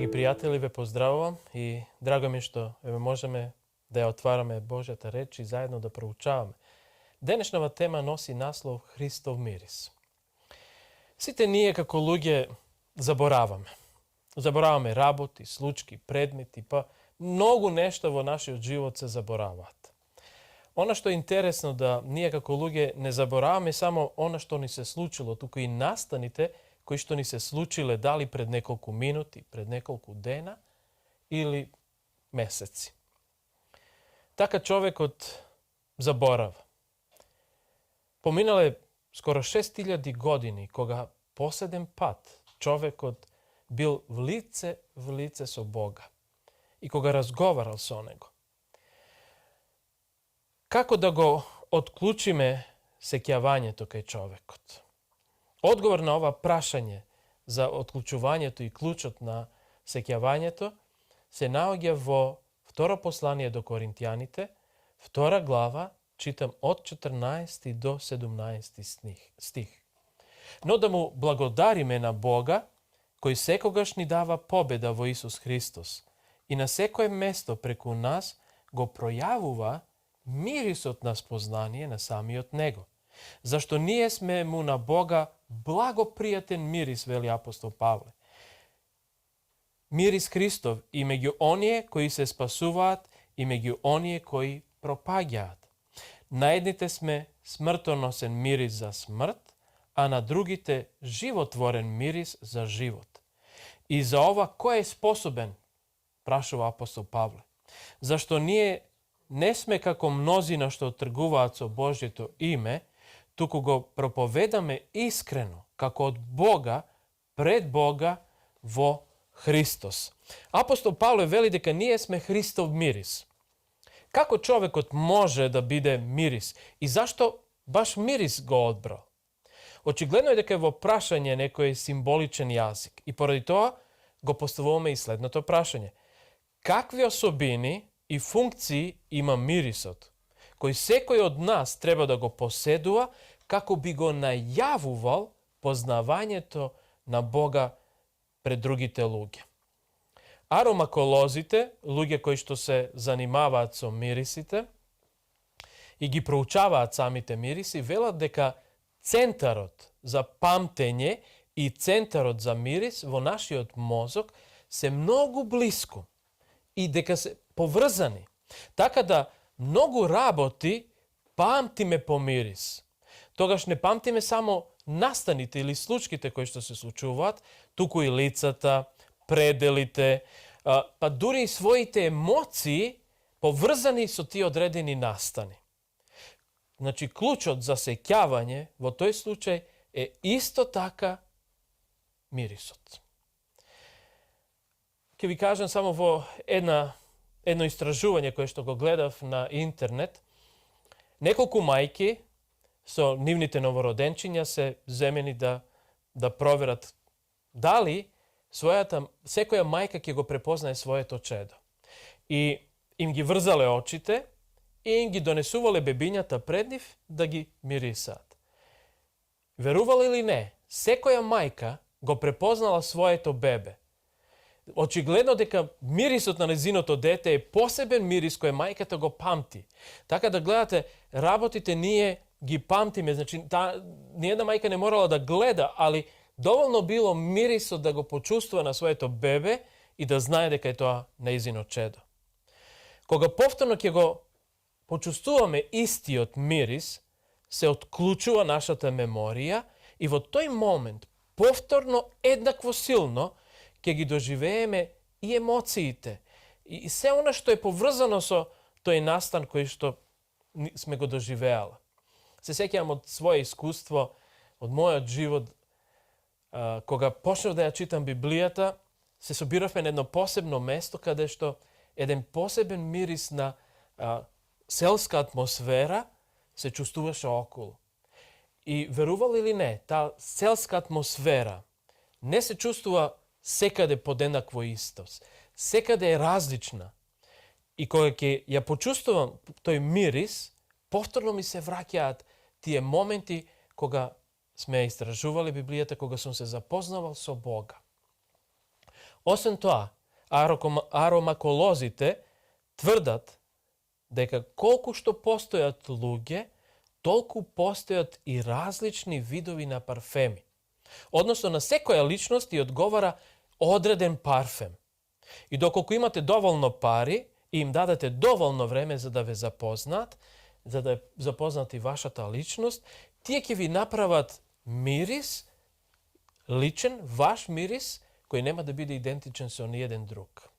Драги приятели, ве поздравувам и драго ми што можеме да ја отвараме Божјата реч и заедно да проучаваме. Денешнава тема носи наслов Христов мирис. Сите ние како луѓе забораваме. Забораваме работи, случки, предмети, па многу нешта во нашиот живот се забораваат. Она што е интересно да ние како луѓе не забораваме само она што ни се случило, туку и настаните кои што ни се случиле дали пред неколку минути, пред неколку дена или месеци. Така човекот заборава. Поминале скоро 6000 години кога последен пат човекот бил в лице со Бога и кога разговарал со Него. Како да го отклучиме сеќавањето кај човекот? Одговор на ова прашање за отклучувањето и клучот на сеќавањето се наоѓа во второ послание до Коринтијаните, 2 глава, читам од 14 до 17 стих. Но да му благодариме на Бога, кој секогаш ни дава победа во Исус Христос и на секое место преку нас го пројавува мирисот на спознание на самиот Него. Зашто ние сме му на Бога благопријатен мирис, вели апостол Павле. Мирис Христов и меѓу оние кои се спасуваат и меѓу оние кои пропаѓаат. На едните сме смртоносен мирис за смрт, а на другите животворен мирис за живот. И за ова кој е способен, прашува апостол Павле. Зашто ние не сме како мнозина што тргуваат со Божјето име, туку го проповедаме искрено, како од Бога, пред Бога, во Христос. Апостол Павле вели дека ние сме Христов мирис. Како човекот може да биде мирис? И зашто баш мирис го одбрал? Очигледно е дека во прашање некој символичен јазик. И поради тоа го поставуваме и следното прашање. Какви особини и функции има мирисот, кој секој од нас треба да го поседува како би го најавувал познавањето на Бога пред другите луѓе. Аромаколозите, луѓе кои што се занимаваат со мирисите и ги проучаваат самите мириси, велат дека центарот за памтење и центарот за мирис во нашиот мозок се многу блиску и дека се поврзани. Така да многу работи памтиме по мирис. Тогаш не памтиме само настаните или случките кои што се случуваат, туку и лицата, пределите, па дури и своите емоции поврзани со тие одредени настани. Значи, клучот за сеќавање во тој случај е исто така мирисот. Ќе ви кажам само во едно истражување кое што го гледав на интернет. Неколку мајки со нивните новороденчиња се земени да проверат дали секоја мајка ќе го препознае своето чедо. И им ги врзале очите и им ги донесувале бебињата пред нив да ги мирисаат. Верувале или не, секоја мајка го препознала своето бебе. Очигледно дека мирисот на незиното дете е посебен мирис кој мајката го памти. Така да гледате, работите ние ги памтиме. Значи, ниједна мајка не морала да гледа, али доволно било мирисот да го почувствува на своето бебе и да знае дека е тоа нејзино чедо. Кога повторно ќе го почувствуваме истиот мирис, се отклучува нашата меморија и во тој момент повторно еднакво силно ќе ги доживееме и емоциите и се она што е поврзано со тој настан кој што сме го доживеала. Се сеќавам од свое искуство, од мојот живот, кога почнав да ја читам Библијата, се собиравме на едно посебно место каде што еден посебен мирис на селска атмосфера се чувствуваше околу. И верували или не, таа селска атмосфера не се чувствува секаде подеднакво истост. Секаде е различна. И кога ќе ја почувствувам тој мирис, повторно ми се враќаат тие моменти кога сме истражували Библијата, кога сум се запознавал со Бога. Освен тоа, аромаколозите тврдат дека колку што постојат луѓе, толку постојат и различни видови на парфеми. Односно, на секоја личност и одговара одреден парфем. И доколку имате доволно пари и им дадете доволно време за да ве запознаат, за да запознат и вашата личност, тие ќе ви направат мирис, личен, ваш мирис, кој нема да биде идентичен со ниеден друг.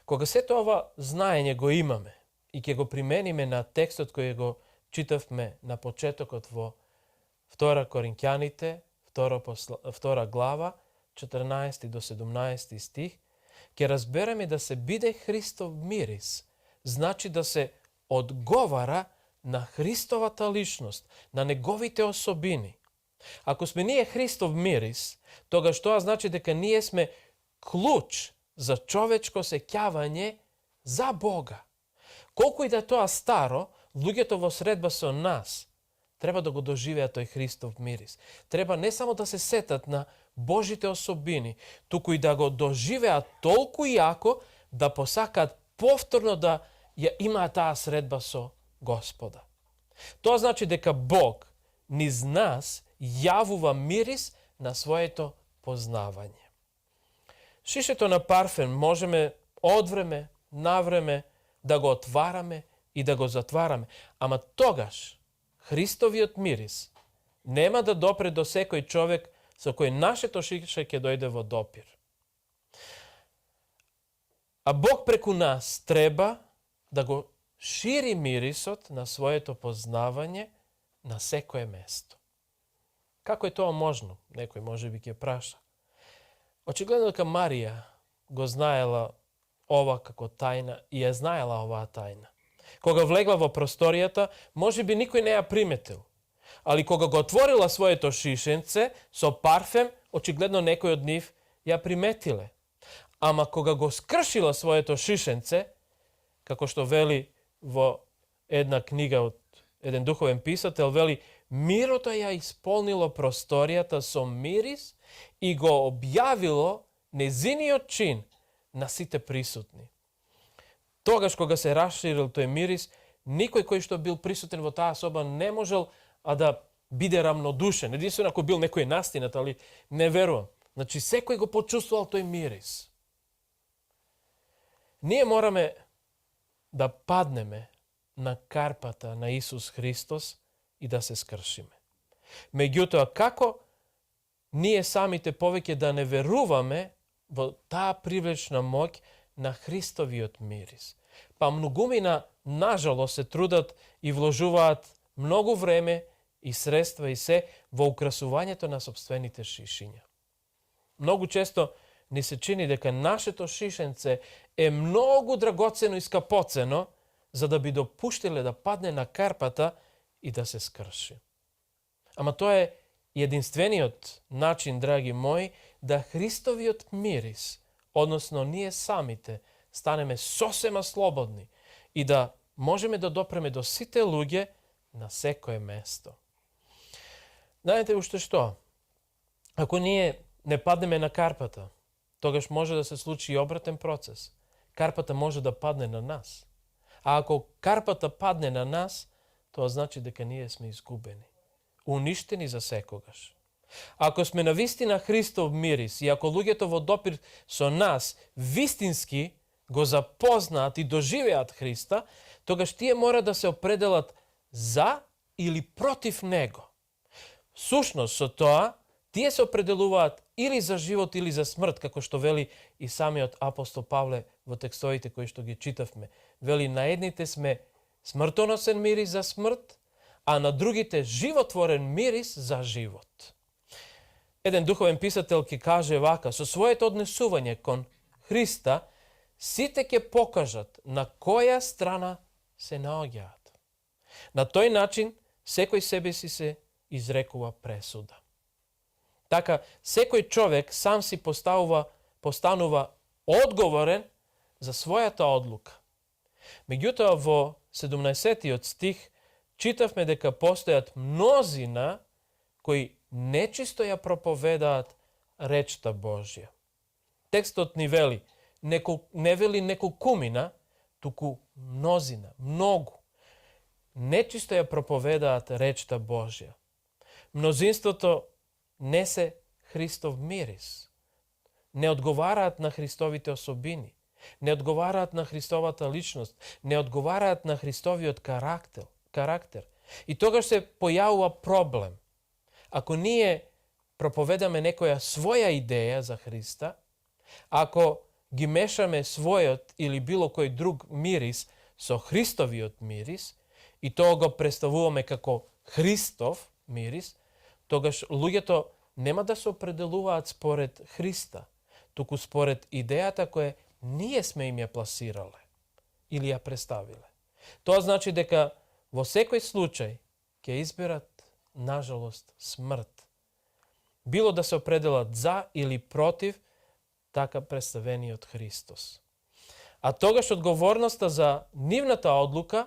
Кога сето ова знаење го имаме и ќе го примениме на текстот кој го читавме на почетокот во 2 Коринќаните, 2 глава, 14 до 17 стих, ќе разбереме да се биде Христов мирис, значи да се одговара на Христовата личност, на неговите особини. Ако сме ние Христов мирис, тогаш тоа значи дека ние сме клуч за човечко сеќавање за Бога. Колку и да е тоа старо, луѓето во средба со нас треба да го доживеат тој Христов мирис. Треба не само да се сетат на Божите особини, туку и да го доживеат толку јако да посакаат повторно да ја имаат таа средба со Господа. Тоа значи дека Бог низ нас јавува мирис на своето познавање. Шишето на парфем можеме од време на време да го отвараме и да го затвараме, ама тогаш Христовиот мирис нема да допре до секој човек со кој нашето шише ќе дојде во допир. А Бог преку нас треба да го шири мирисот на своето познавање на секое место. Како е тоа можно? Некој може би ќе праша. Очигледно дека Марија го знаела ова како тајна и ја знаела оваа тајна. Кога влегла во просторијата, може би никој не ја приметил. Али кога го отворила своето шишенце со парфем, очигледно некој од нив ја приметиле. Ама кога го скршила своето шишенце, како што вели во една книга од еден духовен писател, вели, мирото ја исполнило просторијата со мирис и го објавило незиниот чин на сите присутни. Тогаш кога се расширил тој мирис, никој кој што бил присутен во таа соба не можел да биде рамнодушен. Единствено ако бил некој настинат, али не верувам. Значи секој го почувствувал тој мирис. Ние мораме да паднеме на карпата на Исус Христос и да се скршиме. Меѓутоа, како ние самите повеќе да не веруваме во таа привлечна моќ на Христовиот мирис? Па многумина, нажалост, се трудат и вложуваат многу време и средства и се во украсувањето на собствените шишиња. Многу често ни се чини дека нашето шишенце е многу драгоцено и скапоцено за да би допуштиле да падне на карпата и да се скрши. Ама тоа е единствениот начин, драги мои, да Христовиот мирис, односно ние самите, станеме сосема слободни и да можеме да допреме до сите луѓе на секое место. Знаете уште што? Ако ние не паднеме на карпата, тогаш може да се случи и обратен процес. Карпата може да падне на нас. А ако карпата падне на нас, тоа значи дека ние сме изгубени, уништени за секогаш. Ако сме навистина Христов мирис и ако луѓето во допир со нас вистински го запознаат и доживеат Христа, тогаш тие мора да се определат за или против Него. Сушност со тоа, тие се определуваат или за живот или за смрт, како што вели и самиот апостол Павле во текстовите кои што ги читавме. Вели, на едните сме смртоносен мирис за смрт, а на другите животворен мирис за живот. Еден духовен писател ќе каже вака, со своето однесување кон Христа, сите ќе покажат на која страна се наоѓаат. На тој начин, секој себе си се изрекува пресуда. Така, секој човек сам си постанува одговорен за својата одлука. Меѓутоа, во 17 стих читавме дека постојат мнозина кои нечисто ја проповедаат речта Божја. Текстот ни вели, ne veli неколкумина, туку мнозина, многу. Нечисто ја проповедаат речта Божја. Мнозинството не се Христов мирис. Не одговараат на Христовите особини. Не одговараат на Христовата личност. Не одговараат на Христовиот карактер. И тогаш се појавува проблем. Ако ние проповедаме некоја своја идеја за Христа, ако ги мешаме својот или било кој друг мирис со Христовиот мирис и тоа го представуваме како Христов мирис, тогаш луѓето нема да се определуваат според Христа, туку според идејата која ние сме им ја пласирале или ја представиле. Тоа значи дека во секој случај ќе изберат, нажалост, смрт. Било да се определат за или против така представениот Христос. А тогаш одговорноста за нивната одлука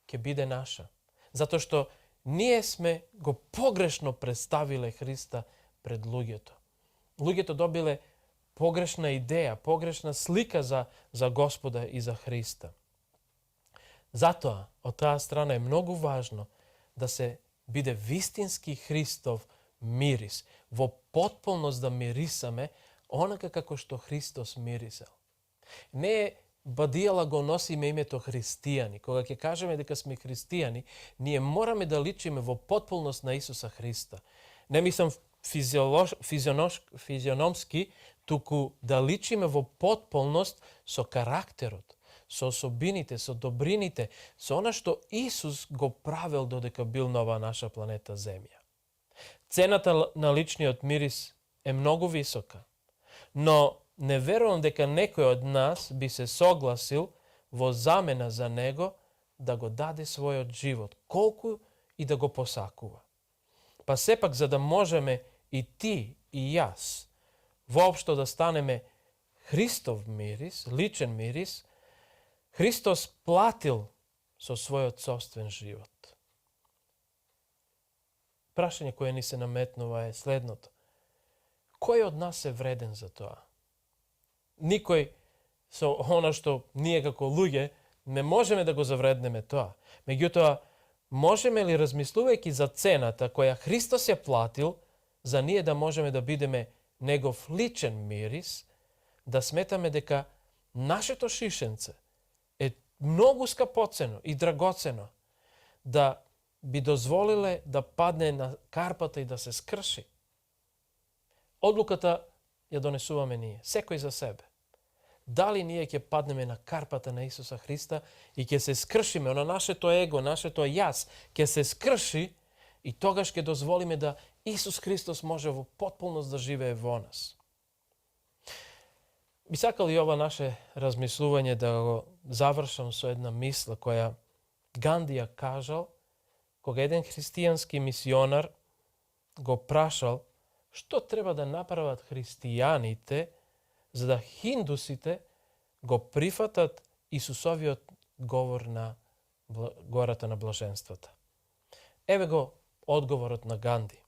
ќе биде наша. Затоа што ние сме го погрешно представиле Христа пред луѓето. Луѓето добиле погрешна идеја, погрешна слика за Господа и за Христа. Затоа, од таа страна е многу важно да се биде вистински Христов мирис, во потполност да мирисаме онака како што Христос мирисал. Не бадијала го носиме името христијани. Кога ќе кажеме дека сме христијани, ние мораме да личиме во потполност на Исуса Христа. Не мислам физиономски, туку да личиме во потполност со карактерот, со особините, со добрините, со она што Исус го правил додека бил на оваа наша планета Земја. Цената на личниот мирис е многу висока, но не верувам дека некој од нас би се согласил во замена за него да го даде својот живот, колку и да го посакува. Па сепак, за да можеме и ти и јас воопшто да станеме Христов мирис, личен мирис, Христос платил со својот собствен живот. Прашање кое ни се наметнува е следното. Кој од нас е вреден за тоа? Никој со она што ние како луѓе не можеме да го завреднеме тоа. Меѓутоа, можеме ли, размислувајќи за цената која Христос ја платил, за ние да можеме да бидеме негов личен мирис, да сметаме дека нашето шишенце е многу скапоцено и драгоцено, да би дозволиле да падне на карпата и да се скрши. Одлуката ја донесуваме ние, секој за себе. Дали ние ќе паднеме на карпата на Исуса Христа и ќе се скршиме, на нашето его, нашето јас, ќе се скрши и тогаш ќе дозволиме да Исус Христос може во потполност да живее во нас. Би сакал и ова наше размислување да го завршам со една мисла која Ганди ја кажал кога еден христијански мисионар го прашал што треба да направат христијаните за да хиндусите го прифатат Исусовиот говор на гората на блаженствата. Еве го одговорот на Ганди.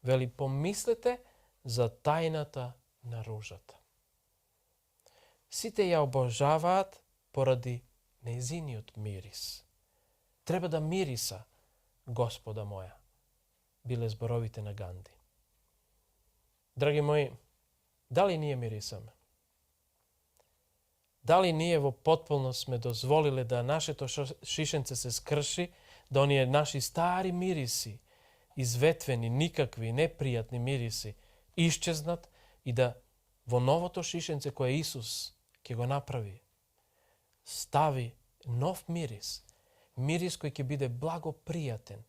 Вели, помислете за тајната на ружата. Сите ја обожаваат поради нејзиниот мирис. Треба да мириса, Господа моја, биле зборовите на Ганди. Драги мои, дали ние мирисаме? Дали ние во потполност сме дозволиле да нашето шишенце се скрши, да оние наши стари мириси, изветвени, никакви, непријатни мириси, исчезнат и да во новото шишенце кое Исус ќе го направи, стави нов мирис, мирис кој ќе биде благопријатен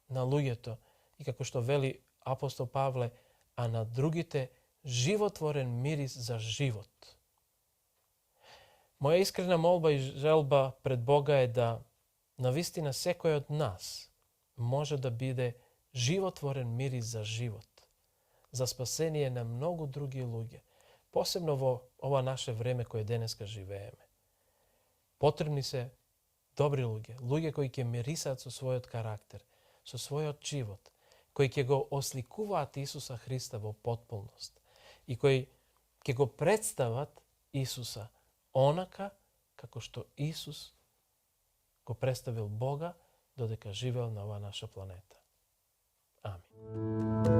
на луѓето и како што вели апостол Павле, а на другите животворен мирис за живот. Моја искрена молба и желба пред Бога е да навистина секој од нас може да биде животворен мирис за живот, за спасение на многу други луѓе, посебно во ова наше време кое денеска живееме. Потребни се добри луѓе, луѓе кои ќе мирисаат со својот карактер, со својот живот, кои ќе го осликуваат Исуса Христа во потполност и кои ќе го представат Isusa онака како што Исус го представил Бога додека живеел на оваа наша планета. Амин.